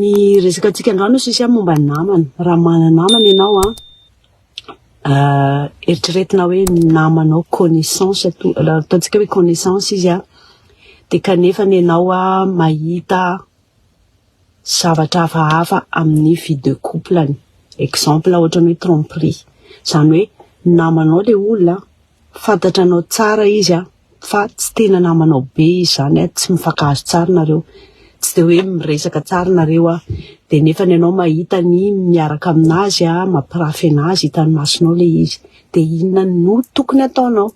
Ny resaka antsika androany hoy sisa momba ny namana. Raha mana-namana ianao an, eritreretina hoe namanao connaissance, ataontsika hoe connaissance izy an, dia kanefa ianao an mahita zavatra hafahafa amin'ny vie de couple-ny. Exemple ohatran'ny hoe tromperie. Izany hoe namanao ilay olona, fantatranao tsara izy an, fa tsy tena namanao be izy izany an, tsy mifankahazo tsara nareo, tsy dia hoe miresaka tsara nareo an, dia nefa ianao mahita ny miaraka aminazy an, mampirafy anazy, hitan'ny masonao ilay izy. Dia inona no tokony ataonao?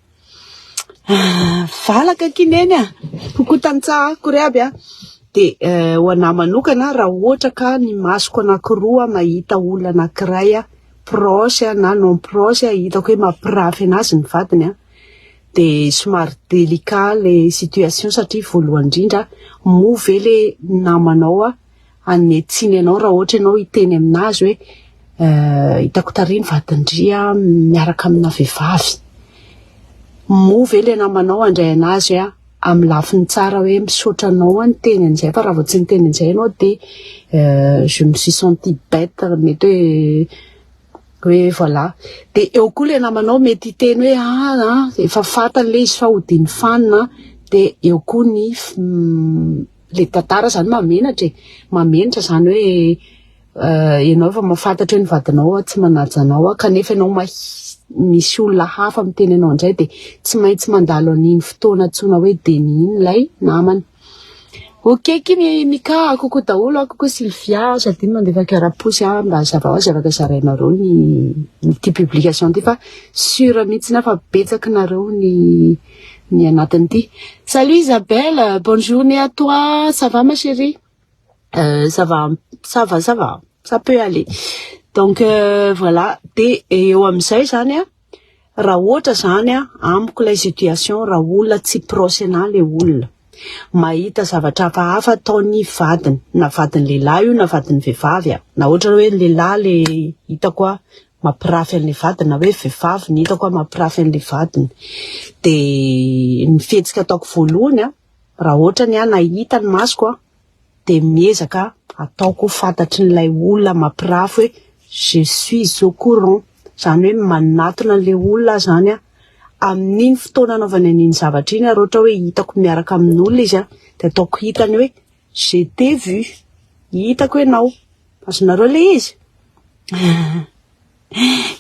Valaka akia neny a! Coucou tantsaha, akory aby a! Dia ho anah manokana raha ohatra ka ny masoko anakiroa mahita olona anakiray proche na non proche hitako hoe mampirafy anazy ny vadiny an, dia somary délicat le situation satria voalohany indrindra moa ve le namanao hanome tsiny anao raha ohatra ianao hiteny aminazy hoe hitako tary ny vadin-dry miaraka amina vehivavy. Moa ve le namanao handray anazy amin'ny lafiny tsara hoe misaotra anao aho niteny an'izay fa raha vao tsy niteny an'izay ianao dia je me suis sentie bête mety hoe hoe voilà. Dia eo koa ilay namanao mety hiteny hoe ah efa fantany ilay izy fa hodiany fanina dia eo koa ny ilay tantara izany mahamenatra e, mahamenatra izany hoe ianao efa mahafantatra hoe ny vadinao tsy manaja anao kanefa ianao misy olona hafa miteny anao indray dia tsy maintsy mandalo an'iny fotoana antsoina hoe déni iny ilay namana. Ok ki Mika, coucou daholo a, coucou Sylvia, aza adino mandefa cœur pouce a, mba hazava ho azy afaka zarainareo ny ity publication ity fa sûr mihitsy aho fa betsaka nareo ny ny anatin'ity. Salut Isabelle, bonne journée à toi, ça va ma chérie? Ça va, ça va, ça va, ça peut aller. Donc voilà, dia eo amin'izay zany a, raha ohatra zany a, amiko ilay situation raha olona tsy proche anahy ilay olona, mahita zavatra hafahafa ataon'ny vadiny, na vadin'ny lehilahy io na vadin'ny vehivavy a, na ohatra hoe lehilahy le hitako a mampirafy an'ilay vadiny na hoe vehivavy ny hitako a mampirafy an'ilay vadiny, dia ny fihetsika ataoko voalohany a, raha ohatra ny ahy nahita ny masoko a, dia miezaka ataoko fantatrin'ilay olona mampirafy hoe je suis au courant, izany hoe manatona an'ilay olona aho izany a, amin'iny fotoana anaovany an'iny zavatra iny raha ohatra hoe hitako miaraka amin'olona izy a, dia ataoko hitany hoe je t'ai vu, hitako ianao, azonareo ilay izy?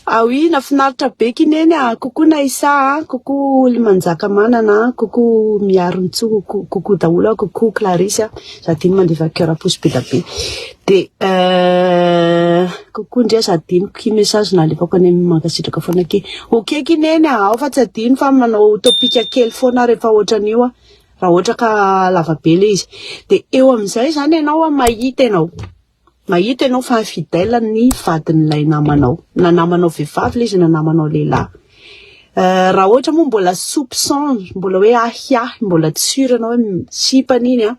Ah oui, nafinaritra be ki neny a, coucou Naïssa a, coucou Limanjakamanana a, coucou Miarintsoa, coucou daholo a, coucou Clarisse a, za adino mandefa cœur pouce be da be. De coucou ndry aza adinoko ki message nalefako any amin'ny mankasitraka foana ki. Ok ki neny a, ao fa tsy adino fa manao topic kely foana rehefa ohatran'io a, raha ohatra ka lava be le izy. De eo amin'izay zany ianao a mahita ianao. Mahita ianao fa infidèle ny vadin'ilay namanao, na namanao vehivavy ilay izy na namanao lehilahy. Raha ohatra moa mbola soupçon, mbola hoe ahiahy, mbola tsy sûr ianao hoe sipany iny an,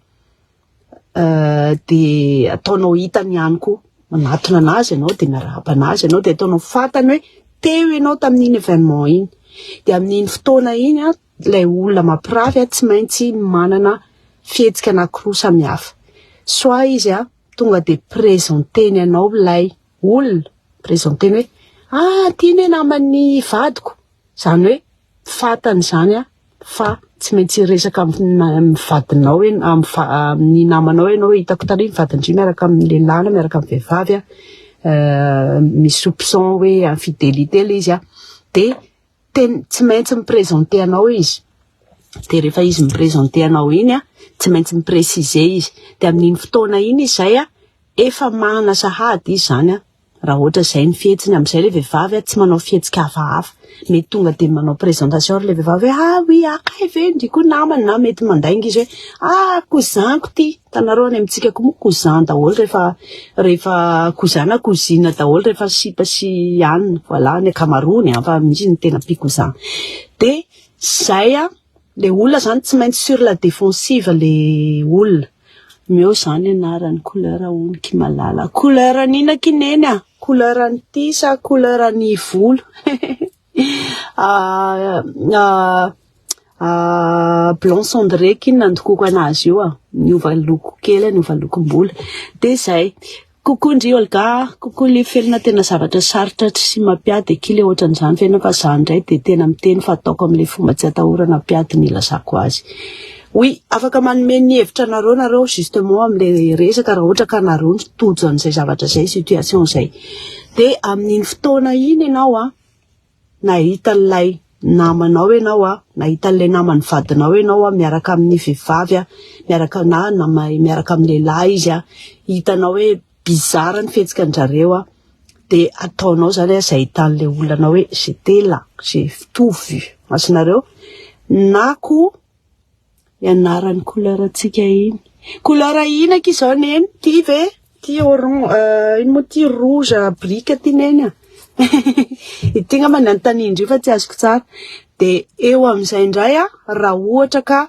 dia ataonao hitany ihany koa. Manatona anazy ianao dia miarahaba anazy ianao dia ataonao fantany hoe teo ianao tamin'iny événement iny. Dia amin'iny fotoana iny an, ilay olona mampirafy an, tsy maintsy manana fihetsika anankiroa samihafa. Soit izy an, tonga dia présenter-ny anao ilay olona, présenter-ny hoe ah ity anie naman'ny vadiko, izany hoe fantany izany an fa tsy maintsy hiresaka amin'ny vadinao ianao, amin'ny namanao ianao hoe hitako tary ny vadin-dry miaraka amin'ny lehilahy na miaraka amin'ny vehivavy an, misy soupçon hoe infidélité ilay izy an, dia Ten, tsy maintsy mi-presenter anao izy. Dia rehefa izy mi-presenter anao iny an, tsy maintsy mi-preciser izy. Dia amin'iny fotoana iny izy izay an, efa manana sahady izy izany an, raha ohatra izay ny fihetsiny. Amin'izay ilay vehivavy an, tsy manao fihetsika hafahafa. Mety tonga dia manao présentation ary ilay vehivavy hoe ah oui, ah kay ve ndry koa namana, na mety mandainga izy hoe ah cousin-ko ity. Hitanareo any amintsika koa moa cousin daholo rehefa rehefa cousin na cousine daholo rehefa sipa sy anona, voilà ny ankamaroany an, fa misy ny tena mpicousin. Dia zay an, le olona zany tsy maintsy sur la défensive le olona. Omeo zany anarany couleur hono ki malala. Couleur an'inona ki neny a? Couleur an'ity sa couleur an'ny volo? Blanc cendré ky nandokoko anazy io a, niova loko kely, niova lokom-bolo. De zay. Coucou ndry Olga, coucou le felona. Tena zavatra sarotra sy mampiady aky le ohatran'izany fiainana, fa za indray de tena miteny fa ataoko amin'le fomba tsy atahorana ampiady ny ilazako azy. Oui, afaka manome ny hevitra anareo nareo justement amin'le resaka raha ohatra ka nareo ny tojo an'izay zavatra zay, situation zay. De amin'iny fotoana iny ianao a, nahita an'ilay namanao ianao a, nahita an'ilay naman'ny vadinao ianao a, miaraka amin'ny vehivavy a, miaraka na miaraka amin'ny lehilahy izy a, hitanao hoe bizarre ny fihetsika an-jareo a, de ataonao zany a zay ahitan'ilay olona anao hoe j'étais là, j'ai tout vu. Azonareo? Na koa ianarany couleur antsika iny. Couleur ina aky izao neny? Ty ve? Ty orange, ino moa ty, rouge brique ty neny a. Ity ngamba ny anontanian-dreo fa tsy azoko tsara. De eo amin'izay indray a, raha ohatra ka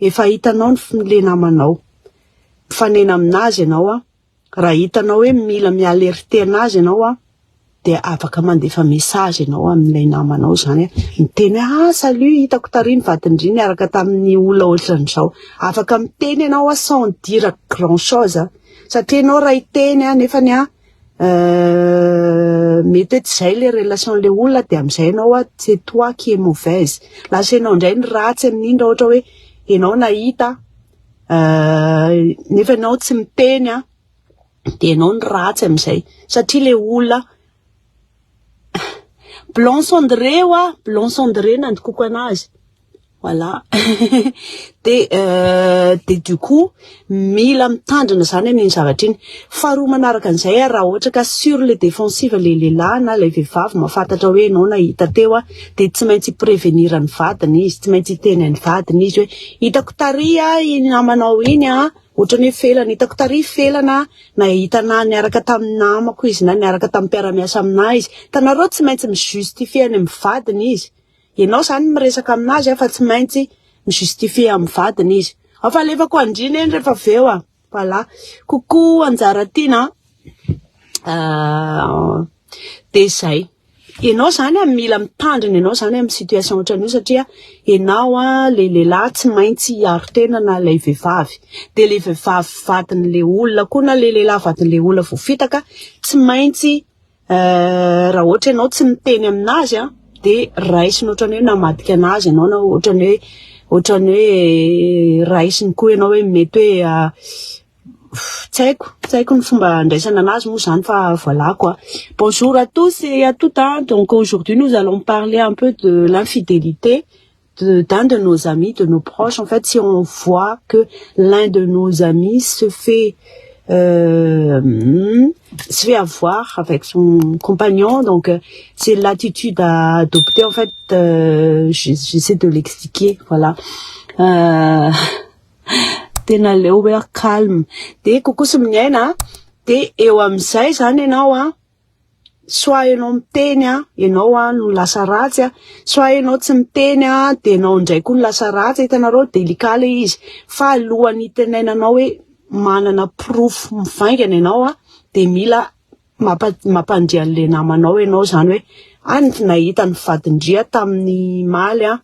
efa hitanao ny le namanao, mifanena aminazy ianao a, raha hitanao hoe mila mi-alerter anazy ianao a, de afaka mandefa message ianao amin'ilay namanao zany a, miteny hoe: "Ah, salut, hitako tary ny vadin-dry niaraka tamin'ny olona ohatran'izao." Afaka miteny ianao a, sans dire grand chose, satria ianao raha hiteny a, nefany a mety hoe tsy zay le relation le olona, de amin'izay ianao a, c'est toi qui est mauvaise. Lasa ianao indray ny ratsy amin'iny raha ohatra hoe ianao nahita nefa ianao tsy miteny a, de ianao ny ratsy amin'izay satria le olona. Blanc cendré oa, blanc cendré nandokoko anazy. Voilà. De du coup mila mitandrina zany amin'iny zavatra iny. Faharoa manaraka an'izay a, raha ohatra ka sur le défensive le lehilahy na ilay vehivavy mahafantatra hoe ianao nahita teo a, de tsy maintsy prévenir ny vadiny izy, tsy maintsy hiteny ny vadiny izy hoe hitako tary a iny namanao iny a, ohatrany hoe felana, hitako tary felana, nahita na niaraka tamin'ny namako izy na niaraka tamin'ny mpiara-miasa aminahy izy. Hitanareo, tsy maintsy mi-justifier any amin'ny vadiny izy. Ianao zany miresaka aminazy a, fa tsy maintsy mi-justifier amin'ny vadiny izy. Afa alefako andrina eny rehefa avy eo a. Voilà. Coucou Anjara tiana. De zay. Ianao zany a mila mitandrina ianao zany amin'ny situation ohatran'io, satria ianao a, le lehilahy tsy maintsy hiaro tena na ilay vehivavy. De le vehivavy vadin'le olona koa na le lehilahy vadin'le olona voafitaka tsy maintsy, raha ohatra ianao tsy miteny aminazy a, de raisiny ohatrany hoe namadika anazy ianao, na ohatrany hoe raisiny koa ianao hoe mety hoe tsy haiko ny fomba andraisana anazy moa zany, fa voilà quoi. Bonjour à tous et à toutes hein. Donc aujourd'hui nous allons parler un peu de l'infidélité d'un de nos amis, de nos proches. En fait, si on voit que l'un de nos amis se fait avoir avec son compagnon, donc c'est l'attitude à adopter. En fait, j'essaie de l'expliquer, voilà. Tena leo hoe calme. De kokoa sy miaina, de eo amin'izay zany ianao a, soit ianao miteny a, ianao a no lasa ratsy a, soit ianao tsy miteny a, de ianao indray koa no lasa ratsy. Hitanareo, délicat le izy, fa alohan'ny hitenenanao hoe manana porofo mivaingana ianao a, de mila mampandre an'le namanao ianao zany hoe any nahita ny vadin-dria tamin'ny maly a,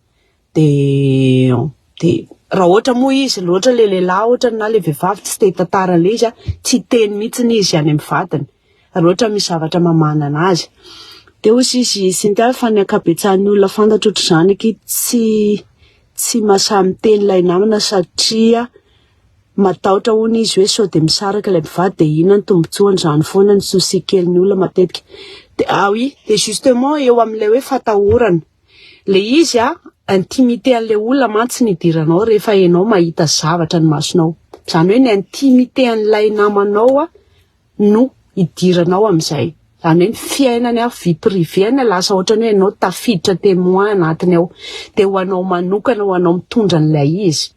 de raha ohatra moa izy loatra le lehilahy ohatra na le vehivavy tsy te hitantara le izy a, tsy hiteny mihitsy izy any amin'ny vadiny raha ohatra misy zavatra mamahana anazy. De hoy izy Cynthia fa ny ankabetsahan'ny olona fantatra ohatr'izany aky tsy mahasahy miteny ilay namana satria matahotra hono izy hoe sao de misaraka ilay mpivady, de inona ny tombontsoany izany foana ny souci kelin'ny olona matetika. De ah oui, de justement eo amin'ilay hoe fatahorana le izy a, intimité an'ilay olona mantsy ny idiranao rehefa ianao mahita zavatra ny masonao. Izany hoe ny intimité an'ilay namanao a no idiranao amin'izay. Izany hoe ny fiainany a, vie privée-ny, lasa ohatrany hoe ianao tafiditra témoin anatiny ao. De ho anao manokana, ho anao mitondra an'ilay izy.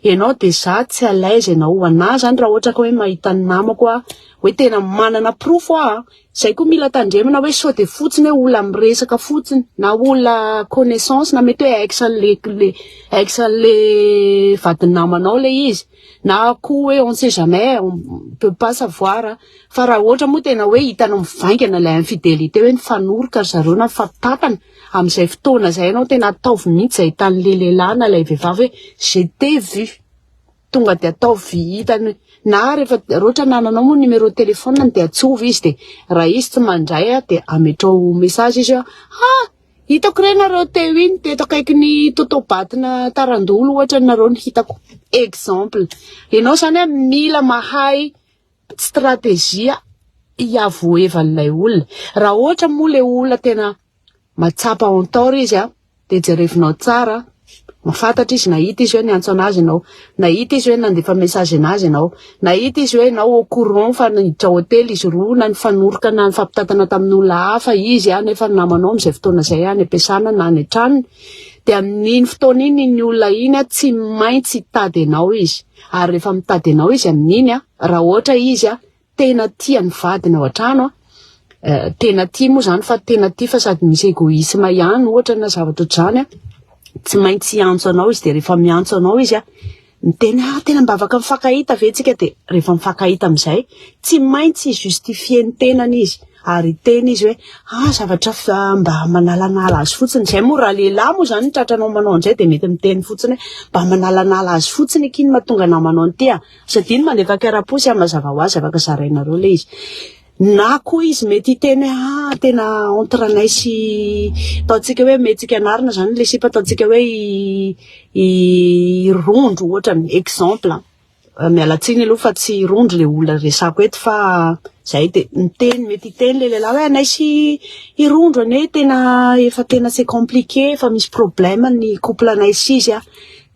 Ianao de za tsy à l'aise ianao. Ho anahy zany raha ohatra ka hoe mahita ny namako a, hoe tena manana porofo aho a, Zay koa mila tandremana hoe sao de fotsiny hoe olona miresaka fotsiny na olona connaissance na mety hoe ex an'le le ex an'le vadin'ny namanao le izy, na koa hoe on sait jamais, on peut pas savoir. Fa raha ohatra moa tena hoe hitanao mivaingana ilay infidélité hoe nifanoroka ry zareo na nifampitantana, amin'izay fotoana izay ianao tena ataovy mihitsy izay hitan'le lehilahy na ilay vehivavy hoe je t'ai vu. Tonga de ataovy hitany, na rehefa raha ohatra anananao moa numéro de téléphone de antsovy izy, de raha izy tsy mandray a, de ametrao message izy hoe: "Ah, hitako re nareo teo iny teto akaikin'ny totobatina Tarandolo ohatra nareo no hitako", exemple. Ianao zany a mila mahay stratégie hiavoevan'ilay olona. Raha ohatra moa le olona tena mahatsapa en tort izy a, de jerevinao tsara, mahafantatra izy, nahita izy hoe niantso anazy ianao, nahita izy hoe nandefa message anazy ianao, nahita izy hoe ianao au courant fa niditra hôtely izy roa na nifanoroka na nifampitantana tamin'olona hafa izy a, nefa ny namanao amin'izay fotoana izay any am-piasana na any an-tranony, de amin'iny fotoana iny iny olona iny a tsy maintsy hitady anao izy. Ary rehefa mitady anao izy amin'iny a, raha ohatra izy a tena tia ny vadiny ao an-trano a, tena tia moa zany fa tena tia fa sady misy égoïsme ihany ohatra na zavatra ohatr'izany a, tsy maintsy hiantso anao izy. De rehefa miantso anao izy a, miteny: "Ah, tena mba afaka mifankahita ve tsika?" De rehefa mifankahita amin'izay, tsy maintsy justifier ny tenany izy ary hiteny izy hoe: "Ah, zavatra mba manalanala azy fotsiny zay." Moa raha lehilahy moa zany tratranao manao an'izay, de mety miteny fotsiny hoe mba manalanala azy fotsiny aky iny mahatonga namanao an'ity a, sady iny mandefa karaposy a, mazava ho azy afaka zarainareo le izy. Na koa izy mety hiteny hoe: "Ah, tena entre anay sy", ataontsika hoe omentsika anarana zany le sipa, ataontsika hoe i Rondro ohatrany, exemple, miala tsiny aloha fa tsy Rondro le olona resako eto fa zay. De miteny, mety hiteny le lehilahy hoe: "Anay sy i Rondro anie tena efa tena c'est compliqué, efa misy problème ny couple anay sy izy a,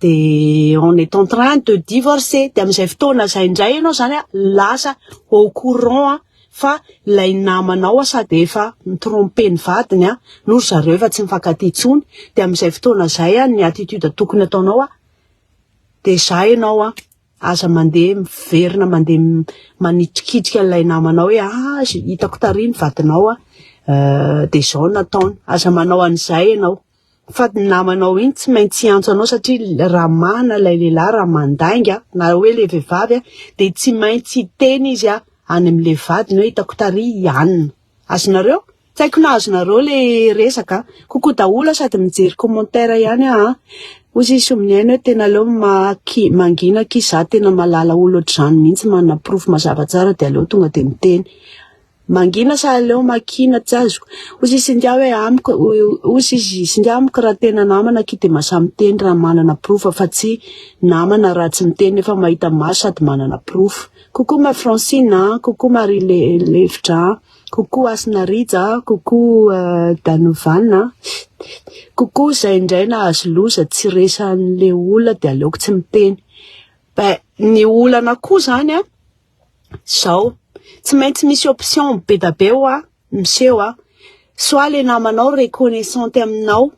de on est en train de divorcer." De amin'izay fotoana zay indray ianao zany a lasa au courant a fa ilay namanao a sady efa nitrompe ny vadiny a no ry zareo efa tsy mifankatia intsony. De amin'izay fotoana zay a, ny attitude tokony ataonao a, de za ianao a aza mandeha miverina mandeha manitrikitrika ilay namanao hoe: "Ah, hitako tary ny vadinao a, de zao nataony." Aza manao an'izay ianao fa ny namanao iny tsy maintsy hiantso anao, satria raha mana ilay lehilahy, raha mandainga na hoe le vehivavy a, de tsy maintsy hiteny izy a any amin'le vadiny hoe: "Hitako tary ianina." Azonareo? Tsy haiko na azonareo le resaka. Kokoa daholo sady mijery commentaire ihany aho. Hoy izy somoniaina hoe: "Tena aleo maki mangina aky za, tena malala olo ohatr'izany mihitsy, manana porofo mazava tsara de aleo tonga de miteny." Mangina sa aleo makina, tsy azoko. Hoy izy Cynthia hoe amiko, hoy izy Cynthia: "Amiko raha tena namana aky de mahasahy miteny raha manana porofo, fa tsy namana raha tsy miteny nefa mahita maso sady manana porofo." Coucou ma Francine, coucou Marie Lefitra, coucou Asina Rija, coucou Danovana. Coucou. Zay indray nahazo loza tsy resan'le olona de aleoko tsy miteny. Be ny olana koa zany a zao, tsy maintsy misy option be da be ho a miseho a: soit le namanao reconnaissante aminao,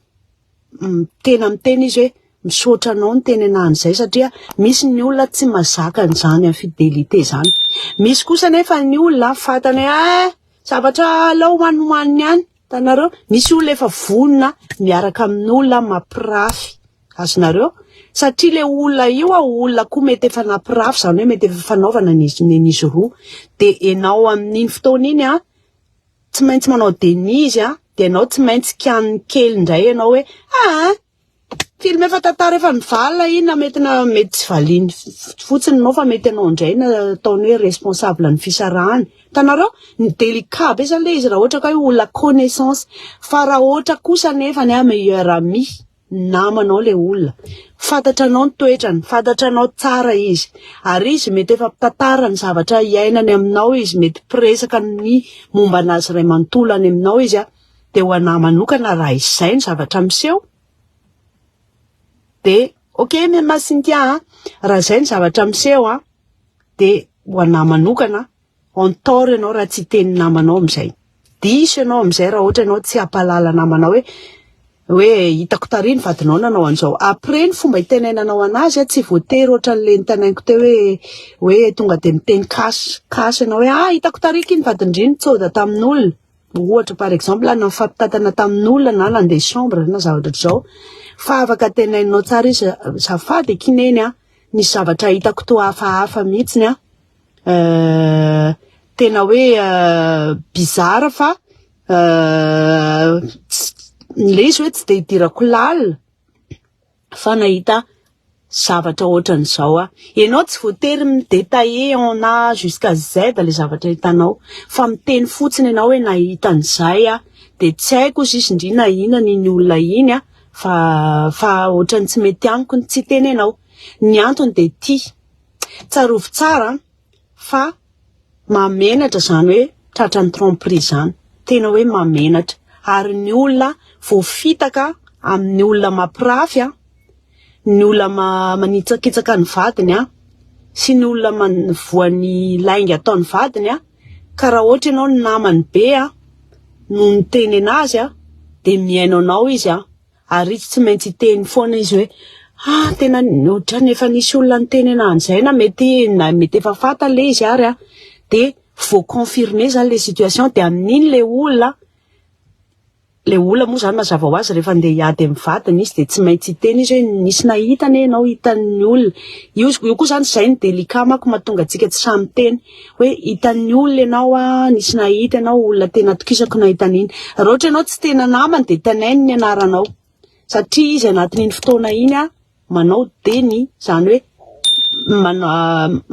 tena miteny izy hoe misaotra anao ny teny anan'izay, satria misy ny olona tsy mahazaka an'izany infidélité zany. Misy kosa nefa ny olona fantany hoe: "Ah, zavatra alao hoanihoaniny ihany." Hitanareo, misy olona efa vonona miaraka amin'olona mampirafy, azonareo, satria le olona io a olona koa mety efa nampirafy, zany hoe mety efa fanaovana n'izy roa. De ianao amin'iny fotoana iny a tsy maintsy manao déni izy a, de ianao tsy maintsy kianiny kely indray ianao hoe: "Ah, film efa tantara efa nivalona iny." Na mety na mety tsy valiany fotsiny anao fa mety ianao indray na ataony hoe responsable ny fisarahany. Hitanareo, ny délicat be zany le izy raha ohatra ka hoe olona connaissance. Fa raha ohatra kosa nefa ny a meilleur ami, namanao le olona, fantatra anao ny toetrany, fantatra anao tsara izy, ary izy mety efa mpitantara ny zavatra iainany aminao izy, mety mpiresaka ny momba anazy ray manontolo any aminao izy a, de ho anahy manokana, raha izay ny zavatra miseho de ok ma Cynthia a, raha izay ny zavatra miseho a, de ho anahy manokana, en tort ianao raha tsy hiteny namanao amin'izay. Diso ianao amin'izay raha ohatra ianao tsy hampahalala namanao hoe Hoe hitako tary ny vadinao nanao an'izao. Après ny fomba hitenenanao anazy tsy voatery ohatran'le nitenaiko teo hoe hoe tonga dia miteny cash cash ianao hoe ah hitako tary ky ny vadin-dry nitsoda tamin'olona. Ohatra par exemple na nifampitantana tamin'olona na nandeha chambre na zavatra ohatr'izao. Fa afaka teneninao tsara izy azafady akia neny a, nisy zavatra hitako toa hafahafa mihitsiny a, tena hoe bizarre fa le izy hoe tsy dia idirako lalina fa nahita zavatra ohatran'izao aho. Ianao tsy voatery mi-detailler en A jusqu'à Z le zavatra hitanao fa miteny fotsiny ianao hoe nahita an'izay aho dia tsy haiko ozy izy ndry na inona iny olona iny an fa fa ohatran'ny tsy mety amiko ny tsy hiteny anao. Ny antony dia ity, tsarovy tsara fa Mahamenatra izany hoe tratran'ny tromperie izany. Tena hoe mahamenatra. Ary ny olona voafitaka amin'ny olona mampirafy an, ny olona manitsakitsaka ny vadiny an, sy ny olona voan'ny lainga ataon'ny vadiny an, ka raha ohatra ianao ny namany be an, no niteny anazy an, dia mihaino anao izy an. Ary izy tsy maintsy hiteny foana izy hoe ah tena ohatran'ny efa nisy olona niteny anah an'izay na mety na mety efa fantany le izy ary ah de vao confirmer zany le situation de amin'iny le olona le olona moa zany mazava ho azy rehefa andeha hiady amin'ny vadiny izy de tsy maintsy hiteny izy hoe nisy nahita anie ianao hitan'ny olona io io koa zany zay no délicat manko mahatonga antsika tsy sahy miteny hoe hitan'ny olona ianao a, nisy nahita ianao, olona tena atokisako nahita an'iny. Raha ohatra ianao tsy tena namany dia tenainy ny anaranao satria izy anatin'iny fotoana iny a manao déni, izany hoe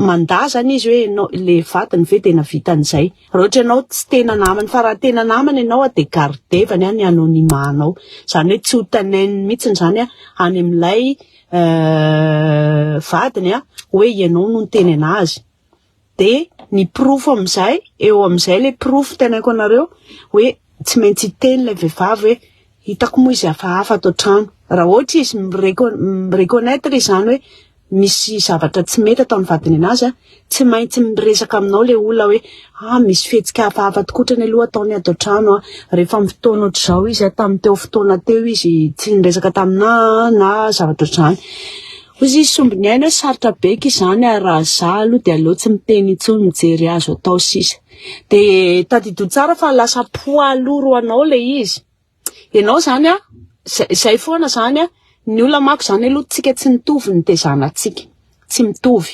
mandà izany izy hoe ianao ilay vadiny ve dia nahavita an'izay. Raha ohatra ianao tsy tena namany fa raha tena namany ianao dia gardevany ny anonymat-nao, izany hoe tsy ho tenainy mihitsy izany any amin'ilay vadiny hoe ianao no niteny an'azy. Dia ny porofo amin'izay, eo amin'izay ilay porofo teneniko anareo hoe tsy maintsy hiteny ilay vehivavy hoe hitako moa izy hafahafa ato an-trano. Raha ohatra izy mi-reconnaitre izany hoe misy zavatra tsy mety ataon'ny vadiny anazy, tsy maintsy miresaka aminao ilay olona hoe ah misy fihetsika hafahafa tokoa otrany aloha ataony ato an-trano an, rehefa amin'ny fotoana ohatr'izao izy, tamin'ny teo fotoana teo izy tsy niresaka taminà na zavatra ohatr'izany. Hoy izy sombiny aina hoe sarotra be aky izany ary raha za aloha dia aleo tsy miteny intsony mijery azo atao sisa. Dia tadidio tsara fa lasa poids lourd ho anao ilay izy. Ianao izany an, izay foana izany an, ny olona manko izany aloha tsika tsy mitovy ny nitezana antsika, tsy mitovy.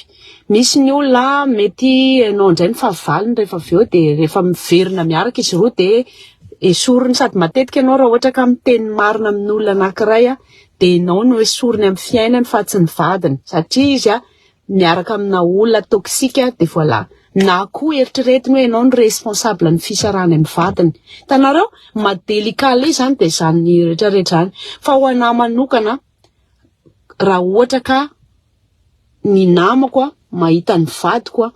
Misy ny olona mety ianao indray no fahavalony rehefa avy eo dia rehefa miverina miaraka izy roa dia esoriny sady matetika ianao raha ohatra ka miteny marina amin'olona anankiray an, dia ianao no esoriny amin'ny fiainany fa tsy ny vadiny satria izy miaraka amina olona toxique dia voilà na koa eritreretiny hoe ianao no responsable ny fisarahany amin'ny vadiny hitanareo maha délicat ilay izany dia izany rehetra rehetra izany fa ho anah manokana raha ohatra ka ny namako mahita ny vadiko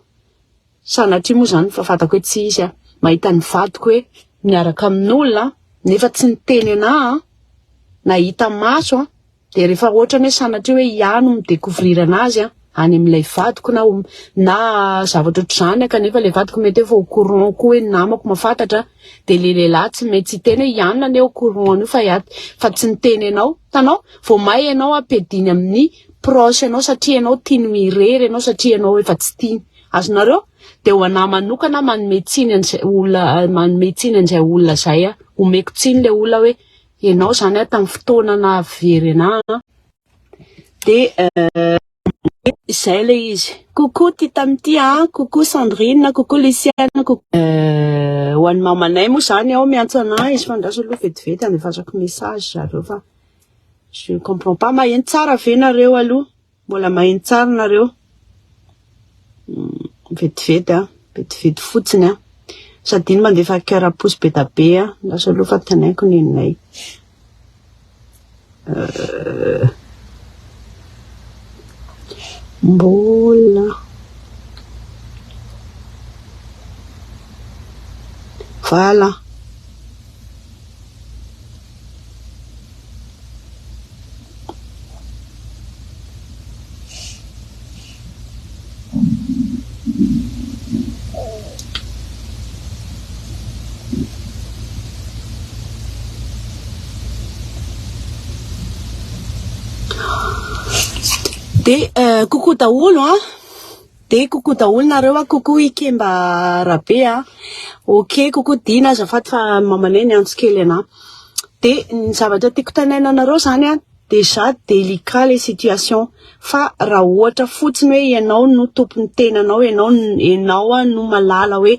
Sanatria moa izany fa fantako hoe tsy izy aho. Mahita ny vadiko hoe miaraka amin'olona nefa tsy niteny anah an, nahita maso an, dia rehefa ohatrany hoe sanatria hoe iah no mi-decouvrir anazy an, any amin'ilay vadiko na na zavatra ohatr'izany kanefa ilay vadiko mety hoe efa au courant koa hoe ny namako mahafantatra dia ilay lehilahy tsy mety tsy hiteny hoe i anona anie au courant an'io fa iah fa tsy niteny anao. Hitanao? Vao may ianao ampiadiany amin'ny proche anao satria ianao tiany ho irery ianao satria ianao efa tsy tiany. Azonareo? Dia ho anah manokana manome tsiny an'izay olona manome tsiny an'izay olona izay aho. Omeko tsiny ilay olona hoe ianao izany aho tamin'ny fotoana nahavery anah an. Dia izay ilay izy. Coucou Titamity a, coucou Sandrine, coucou Lucienne, coucou. Ho an'ny mamanay moa izany ao miantso anah izy fa andraso aloha vetivety andefasako message zareo fa je ne comprends pas. Maheno tsara ve nareo aloha? Mbola maheno tsara nareo? Vetivety a, vetivety fotsiny a. Sady iny mandefa cœur à pouce be da be a. Lasa aloha fa tanaiko neninay. Mbola. Voilà. De coucou daholo a, de coucou daholo nareo a, coucou Ikemba Rabe a, ok coucou Dina azafady fa mamanay niantso kely anahy. De ny zavatra tiako tenenina anareo zany a, déjà délicat les situations, fa raha ohatra fotsiny hoe ianao no tompon'ny tenanao, ianao ianao a no malala hoe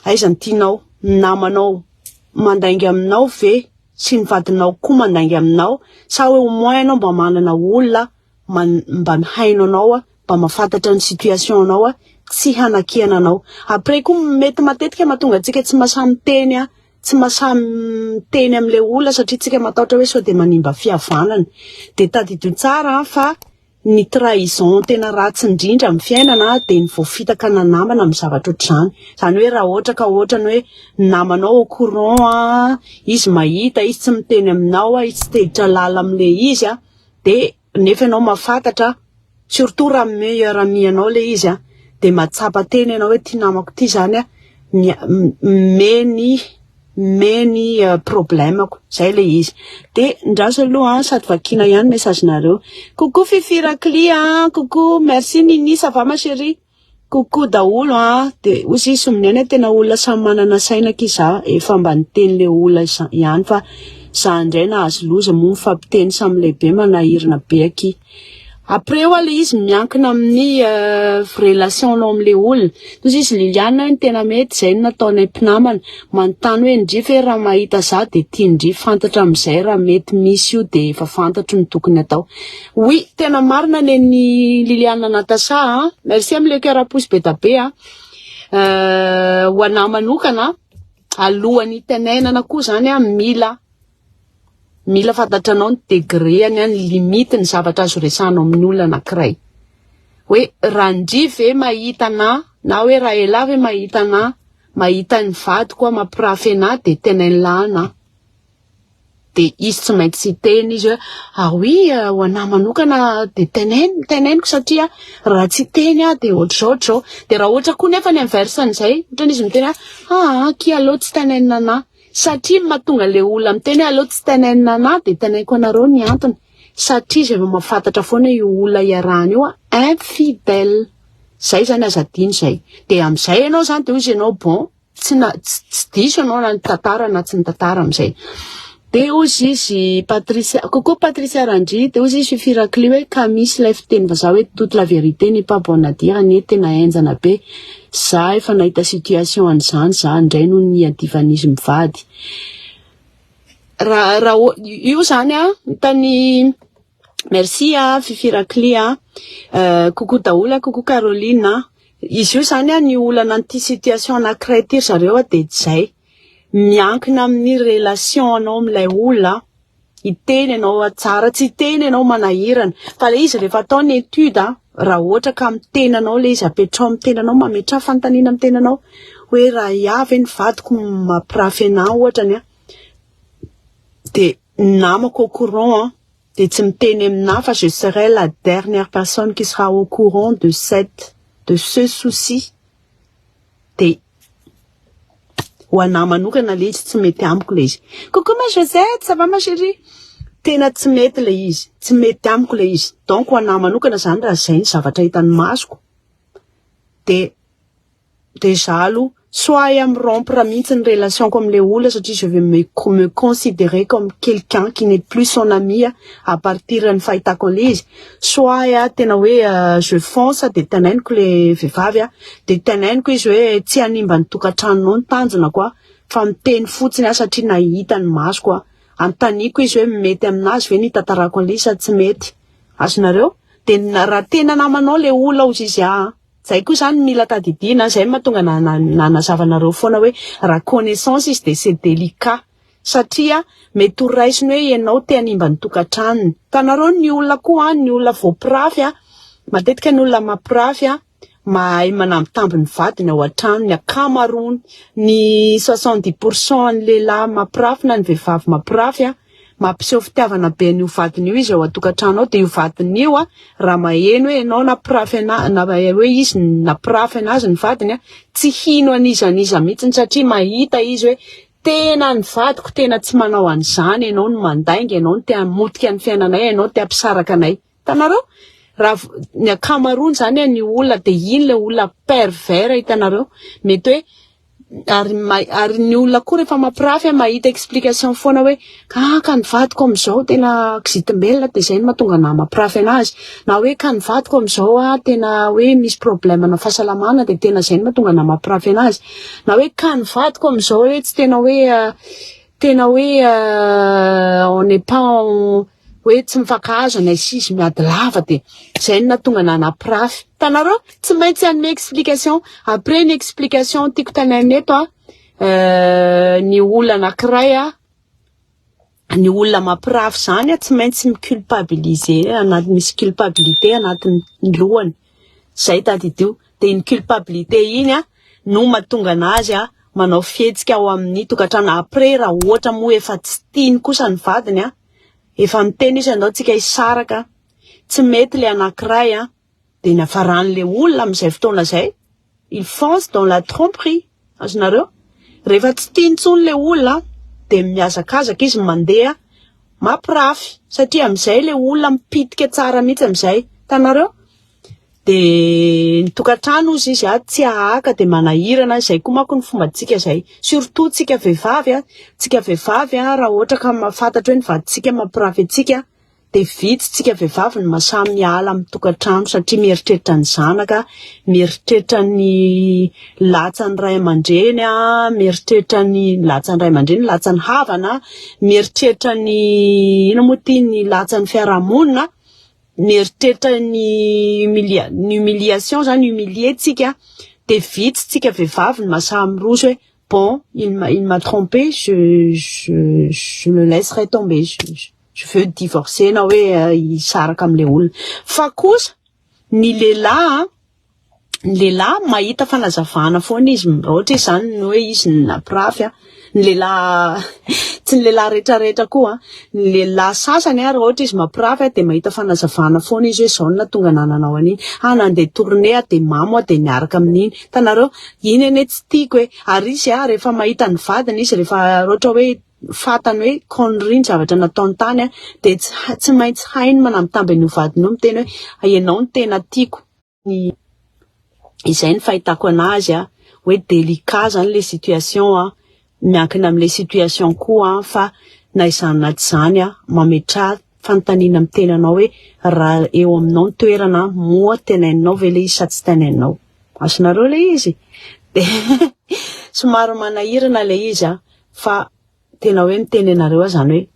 aiza ny tianao, ny namanao mandainga aminao ve sy ny vadinao koa mandainga aminao, sa hoe au moins ianao mba manana olona mba mihaino anao a, mba mahafantatra ny situation anao a, tsy hanakiana anao. Après koa mety matetika mahatonga antsika tsy mahasahy miteny a, tsy mahasahy miteny amin'ilay olona satria tsika matahotra hoe sao de manimba fihavanana. De tadidio tsara fa ny trahison tena ratsy indrindra amin'ny fiainana de ny voafitaka na namana amin'ny zavatra ohatr'izany. Zany hoe raha ohatra ka ohatrany hoe namanao au courant a, izy mahita, izy tsy miteny aminao a, izy tsy te hiditra lalina amin'le izy a, de nefa ianao mahafantatra, surtout raha meilleur ami anao le izy a, de mahatsapa tena ianao hoe ty namako ty zany a meny meny problemako, zay le izy. De ndraso aloha sady vakina ihany message nareo. Coucou Fifi Rakli a, coucou, merci Nini, ça va ma chérie? Coucou daholo a, de ozy izy sombiniaina tena olona samy manana saina aky za, efa mba niteny le olona ihany fa za indray nahazo loza moa mifampiteny samy lehibe manahirana be aky. Après eo le izy miankina amin'ny relation anao amin'le olona. Toy izy Liliana ny tena mety zay no nataonay mpinamana, manontany hoe ndry ve raha mahita za de tiandry fantatra amin'izay raha mety misy io de efa fantatro ny tokony atao. Oui, tena marina neny Liliana Natacha a, merci amin'le cœur pouce be da be a. Ho anahy manokana alohan'ny hitenenana koa zany a, mila fantatranao ny degré-any a, ny limite ny zavatra azo resahanao amin'ny olona anankiray. Hoe raha ndry ve mahita anahy na hoe raha elahy ve mahita anahy, mahita ny vadiko a mampirafy anahy de tenenina anahy. De izy tsy maintsy hiteny izy hoe ah oui, ho anahy manokana de teneno teneniko satria raha tsy hiteny aho de ohatr'izao ohatr'izao. De raha ohatra koa nefa ny inverse an'izay, ohatrany izy miteny hoe ah ki aleo tsy tenenina anahy, satria mahatonga le olona miteny hoe aleo tsy tenenina anahy de teneniko anareo ny antony, satria izy efa mahafantatra foana io olona iarahana io a infidèle. Zay zany aza adino zay. De amin'izay ianao zany de hoy izy ianao bon, tsy na tsy diso ianao na nitantara na tsy nitantara amin'izay. De hozy izy Patricia, coucou Patricia Randry, de hozy izy Fifi Rakli hoe ka misy ilay fiteny vazaha hoe toute la vérité n'est pas bonne à dire anie tena henjana be. Za efa nahita situation an'izany za indray no niadivan'izy mivady. Raha io zany a, hitany. Merci a Fifi Rakli a, coucou daholo, coucou Caroline. Izy io zany a ny olana an'ity situation anankiray ity ry zareo a de zay. Miankina amin'ny relation anao amin'ilay olona, hiteny ianao tsara, tsy hiteny ianao manahirana. Fa le izy rehefa atao ny étude a, raha ohatra ka amin'ny tenanao le izy apetrao amin'ny tenanao, mametraha fanontaniana amin'ny tenanao hoe raha iahy ve ny vadiko mampirafy anahy ohatrany a, de namako au courant a, de tsy miteny aminahy fa je serai la dernière personne qui sera au courant de ce souci. De ho anahy manokana le izy tsy mety amiko le izy. Coucou ma Josette, ça va ma chérie? Tena tsy mety le izy, tsy mety amiko le izy. Donc ho anahy manokana zany raha zay ny zavatra hitan'ny masoko, de déjà aloha soit amy rompre mihitsy ny relation-ko amin'le olona satria je vais me considérer comme quelqu'un qui n'est plus son ami à partir ny fahitako an'le izy, soit a tena hoe je fonce de teneniko le vehivavy a, de teneniko izy hoe tsy hanimba ny tokantranonao ny tanjona koa fa miteny fotsiny aho satria nahita ny masoko a. Anontaniako izy hoe mety aminazy ve ny hitantarako an'le izy sa tsy mety. Azonareo? De raha tena namanao le olona hozy izy ah. Zay koa zany mila tadidiana, zay mahatonga nanazava anareo foana hoe raha connaissance izy de c'est délicat satria mety ho raisiny hoe ianao te hanimba ny tokantranony. Hitanareo ny olona koa ny olona voampirafy a, matetika ny olona mampirafy a mahay manambitamby ny vadiny ao an-trano, ny ankamaroany, ny 70% ny lehilahy mampirafy na ny vehivavy mampirafy a, mampiseho fitiavana be an'io vadiny io izy ao an-tokantrano ao, de io vadiny io a raha maheno hoe ianao nampirafy anahy na hoe izy nampirafy anazy ny vadiny a, tsy hino an'iza n'iza mihitsiny satria mahita izy hoe tena ny vadiko tena tsy manao an'izany, ianao no mandainga, ianao no te hamotika ny fiainanay, ianao te hampisaraka anay. Hitanareo? Raha ny ankamaroany zany ny olona de iny le olona pervers, hitanareo? Mety hoe ary ny olona koa rehefa mampirafy mahita explication foana hoe ah, ka ny vadiko amin'izao tena kizitimbelona, de zay no mahatonga anahy mampirafy anazy, na hoe ka ny vadiko amin'izao tena hoe misy problème na fahasalamana, de tena zay no mahatonga anahy mampirafy anazy, na hoe ka ny vadiko amin'izao hoe tsy tena hoe tena hoe on n'est pas hoe tsy mifankahazo anay sy izy, miady lava, de zay no nahatonga anahy nampirafy. Hitanareo? Tsy maintsy hanome explication. Après ny explication tiako tenenina eto ny olona anankiray ny olona mampirafy zany tsy maintsy mi-culpabiliser anaty, misy culpabilité anatin'ny lohany zay, tadidio. De iny culpabilité iny no mahatonga anazy manao fihetsika ao amin'ny tokantrano. Après, raha ohatra moa efa tsy tiany kosa ny vadiny efa miteny izy andao tsika hisaraka, tsy mety le anankiray de ny hafaran'le olona amin'izay fotoana zay, il fonce dans la tromperie. Azonareo? Rehefa tsy tiany intsony le olona, de mihazakazaka izy mandeha mampirafy, satria amin'izay le olona mipitika tsara mihitsy amin'izay. Hitanareo? De ny tokantrano ozy izy tsy ahaka, de manahirana izay koa manko ny fombantsika zay, surtout tsika vehivavy tsika vehivavy raha ohatra ka mahafantatra hoe ny vadintsika mampirafy antsika, de vitsy tsika vehivavy ny mahasahy miala amin'ny tokantrano, satria mieritreritra ny zanaka, mieritreritra ny latsan'ny ray aman-dreny mieritreritra ny latsan'ny ray aman-dreny, latsan'ny havana, mieritreritra ny ino moa ty, ny latsan'ny fiarahamonina, mieritreritra ny ny humiliation zany, humilier tsika. De vitsy tsika vehivavy ny mahasahy miroso hoe bon, il m'a trompé, je le laisserai tomber, je veux divorcer, na hoe hisaraka amin'le olona. Fa kosa ny lehilahy mahita fanazavana foana izy raha ohatra izy zany ny hoe izy nampirafy ny lehilahy, tsy ny lehilahy rehetrarehetra koa ny lehilahy sasany raha ohatra izy mampirafy de mahita fanazavana foana izy hoe zao no nahatonga anahy nanao an'iny, nandeha tournée aho, de mamo aho, de niaraka amin'iny. Hitanareo? Iny anie tsy tiako e. Ary izy rehefa mahita ny vadiny izy, rehefa ohatra hoe fantany hoe connerie ny zavatra nataony tany de tsy maintsy hainy manambitamby an'io vadiny io, miteny hoe ianao no tena tiako. Ny izay ny fahitako anazy hoe délicat zany le situation miankina amin'le situation koa fa na izany na tsy izany mametraha fanontaniana amin'ny tenanao hoe raha eo aminao ny toerana, moa teneninao ve le izy sa tsy teneninao? Azonareo le izy? De somary manahirana le izy fa tena hoe miteny anareo aho zany hoe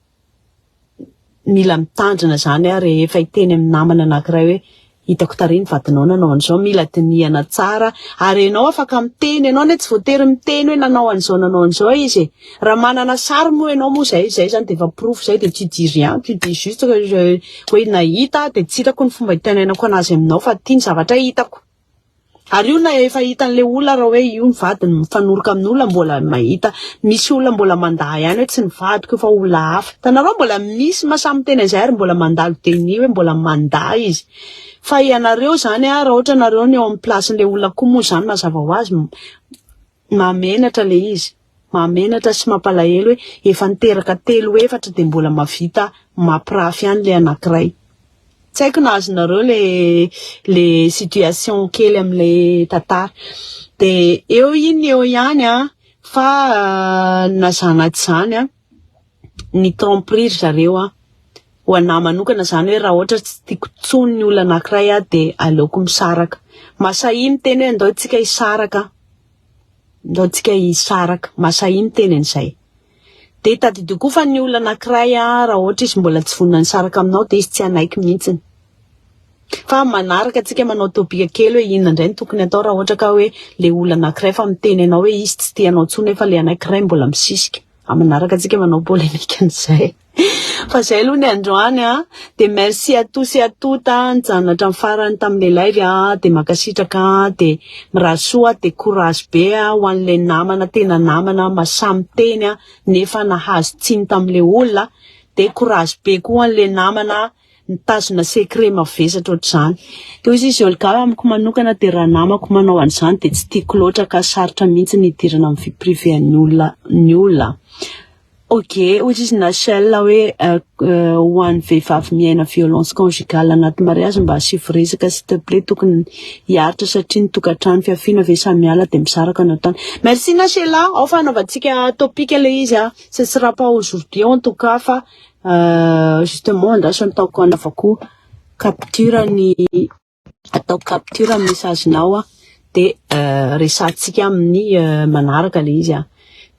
mila mitandrina zany rehefa hiteny amin'ny namana anankiray hoe hitako tarehy ny vadinao nanao an'izao. Mila dinihana tsara, ary ianao afaka miteny, ianao anie tsy voatery miteny hoe nanao an'izao, nanao an'izao izy e. Raha manana sary moa ianao moa zay zany de efa porofo zay, de tu dis rien, tu dis juste que hoe nahita, de tsy hitako ny fomba hitenenako anazy aminao, fa ty ny zavatra hitako. Ary io na efa hitan'le olona raha hoe io ny vadiny mifanoroka amin'olona, mbola mahita misy olona mbola mandà ihany hoe tsy ny vadiko io fa olona hafa. Hitanareo? Mbola misy mahasahy miteny an'izay, ary mbola mandalo déni hoe mbola mandà izy. Fa ianareo zany raha ohatra nareo ny eo amin'ny place-n'le olona koa moa zany, mazava ho azy mahamenatra le izy, mahamenatra sy mampalahelo hoe efa niteraka telo, efatra, de mbola mahavita mampirafy ihany le anankiray. Tsy haiko na azonareo le situation kely amin'le tantara. De eo iny eo ihany fa na izany na tsy izany ny tromperie ry zareo ho anahy manokana zany hoe raha ohatra tsy tiako intsony ny olona anankiray de aleoko misaraka. Mahasahy miteny hoe andao tsika hisaraka, andao tsika hisaraka, mahasahy miteny an'izay. De tadidio koa fa ny olona anankiray raha ohatra izy mbola tsy vonona nisaraka aminao, de izy tsy hanaiky mihitsiny. Fa manaraka antsika manao topic kely hoe inona indray no tokony atao raha ohatra ka hoe le olona anankiray fa miteny anao hoe izy tsy tia anao intsony, nefa le anankiray mbola misisika. Manaraka antsika manao polémique an'izay. Fa zay aloha ny androany de merci à tous et à toutes nijanona hatramin'ny farany tamin'le live de mankasitraka, de mirary soa, de courage be ho an'le namana tena namana mahasahy miteny nefa nahazo tsiny tamin'le olona, de courage be koa ho an'le namana mitazona secret mavesatra ohatr'izany. De hoy izy, Olga, amiko manokana de raha namako manao an'izany de tsy tiako loatra, ka sarotra mihitsy ny hidirana amin'ny vie privée an'ny olona ny olona. Ok, hoy izy Nachel hoe ho an'ny vehivavy miaina violence conjugale anaty mariage, mba asio resaka s'il te plaît. Tokony hiaritra satria ny tokantrano fiafiana ve samy miala de misaraka no ataony? Merci Nachela, ao fa anaovantsika topic le izy a. Ce sera pas aujourd'hui en tout cas, fa justement andraso ataoko anaovako capture ny atao capture message nao a, de resahantsika amin'ny manaraka le izy a.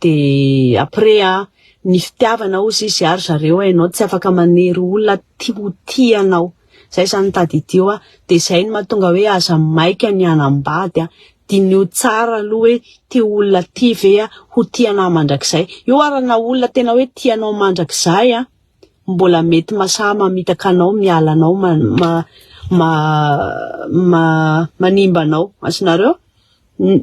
De après a, ny fitiavana ozy izy ary zareo ianao tsy afaka manery olona tia ho tia anao zay zany tadidio a. De zay no mahatonga hoe aza maika ny hanambady a, dinio tsara aloha hoe ty olona ty ve a ho tia anao mandrakizay io, ary na olona tena hoe tianao mandrakizay a, mbola mety masaha mamitaka anao, miala anao, ma, ma, ma, ma, manimba anao azonareo.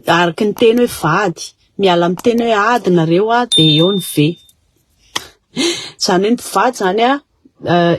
Araky ny teny hoe vady miala amin'ny teny hoe ady nareo a, de eo ny ve zany hoe ny mpivady zany a,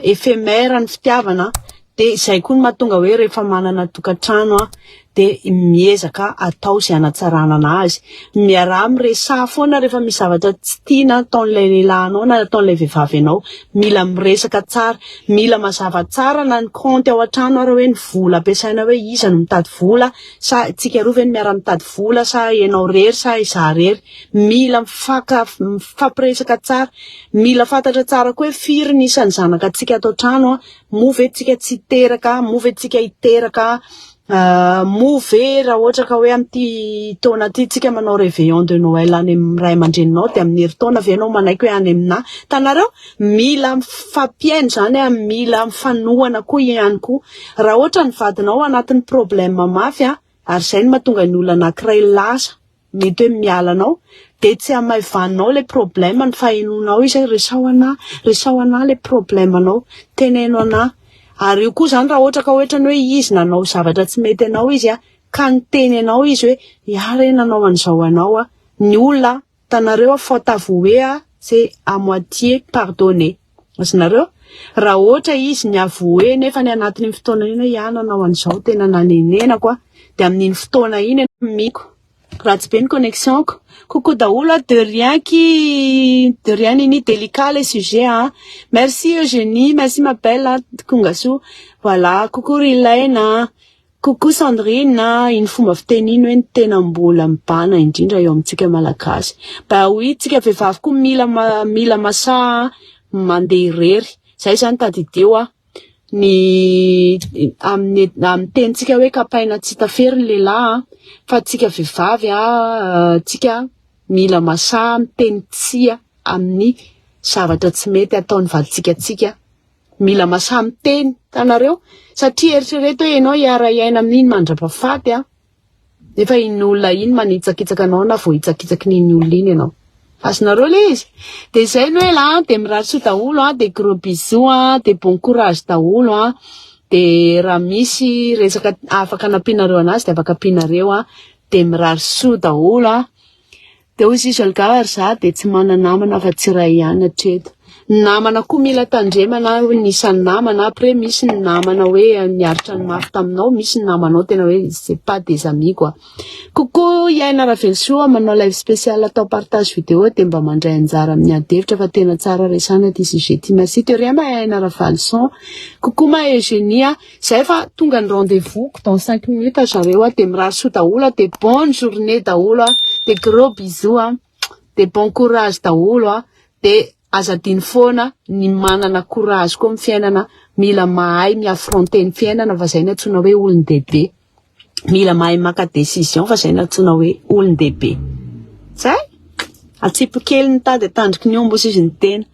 éphémère ny fitiavana. De izay koa no mahatonga hoe rehefa manana tokantrano a, de miezaka atao izay hanatsarana anazy, miaraha miresaha foana rehefa misy zavatra tsy tiana ataon'ilay lehilahinao na ataon'ilay vehivavy anao. Mila miresaka tsara, mila mazava tsara na ny compte ao an-trano ary hoe ny vola ampiasaina, hoe iza no mitady vola, sa tsika roa ve no miara mitady vola, sa ianao rery, sa izaho rery. Mila mifaka mifampiresaka tsara, mila fantatra tsara koa hoe firy ny isan'ny zanaka antsika ato an-trano a, moa ve tsika tsy hiteraka, moa ve tsika hiteraka, moa ve raha ohatra ka hoe amin'ity taona ity tsika manao réveillon de Noël any amin'ny ray aman-dreninao, de amin'ny herintaona ve ianao manaiky hoe any aminahy tanareo? Mila mifampihaino zany a, mila mifanohana koa ihany koa raha ohatra ny vadinao anatin'ny problème mafy a. Ary izay no mahatonga ny olona anankiray lasa mety hoe miala anao, de tsy hamaivaninao le problème ny fahenonao izy hoe resao anahy, resao anahy le problème anao, teneno anahy. Ary io koa zany, raha ohatra ka ohatrany hoe izy nanao zavatra tsy mety anao izy a, ka niteny anao izy hoe ia re nanao an'izao anao a, ny olona tanareo a, faute avouée a, c'est à moitié pardonné azonareo. Raha ohatra izy ny avoué nefa ny anatin'iny fotoana iny hoe ia nanao an'izao, tena nanenenako a, de amin'iny fotoana iny miko ratsy be ny connexion ko. Coucou daholo a, de rien qui de rien nini, délicat les sujets hein. Merci Eugénie, merci ma belle Kongasoa. Voilà, coucou Rilaina, coucou Sandrine. Iny fomba fiteny iny hoe ny tena mbola mibana indrindra eo amintsika malagasy. Bah oui, tsika vehivavy koa mila mila masaha mandeha irery. Zay zany tadidio a. Ny amin'ny tenintsika hoe kapaina tsy tafery ny lehilahy, fa tsika vehivavy a, tsika mila masaha miteny tsia amin'ny zavatra tsy mety ataon'ny vadintsika atsika. Mila masaha miteny tanareo, satria eritrereto hoe ianao hiara-hiaina amin'iny mandra-pahafaty a. Nefa iny olona iny manitsakitsaka anao na voahitsakitsaky n'iny olona iny ianao. Azonareo le izy? De zay no ela, de mirary soa daholo a, de gros bisous a, de bon courage daholo a. De raha misy resaka afaka anampianareo anazy, de afaka ampianareo a, de mirary soa daholo a. De hoy izy Olga, ary za de tsy manana namana fa tsy iray ihany hatreto. Ny namana koa mila tandremana ny isan'ny namana. Après misy ny namana hoe niaritra ny mafy taminao, misy ny namanao tena hoe c'est pas des amis quoi. Coucou Iaina Ravelosoa, manao live spécial atao partage vidéo, de mba mandray anjara amin'ny ady hevitra fa tena tsara resana ty sujet ty. Merci de rien ma Iaina Ravalison. Coucou ma Eugénie, zay fa tonga ny rendez-vous dans 5 minutes zareo a, de mirary soa daholo a, de bonne journée daholo a, de gros bisous a, de bon courage daholo a, de aza adino foana ny manana courage koa amin'ny fiainana, mila mahay mi-affronter ny fiainana fa zay no antsoina hoe olon-dehibe. Mila mahay maka décision fa zay no antsoina hoe olon-dehibe. Zay? Atsipy kely ny tady atandriky ny omby izy ny tena.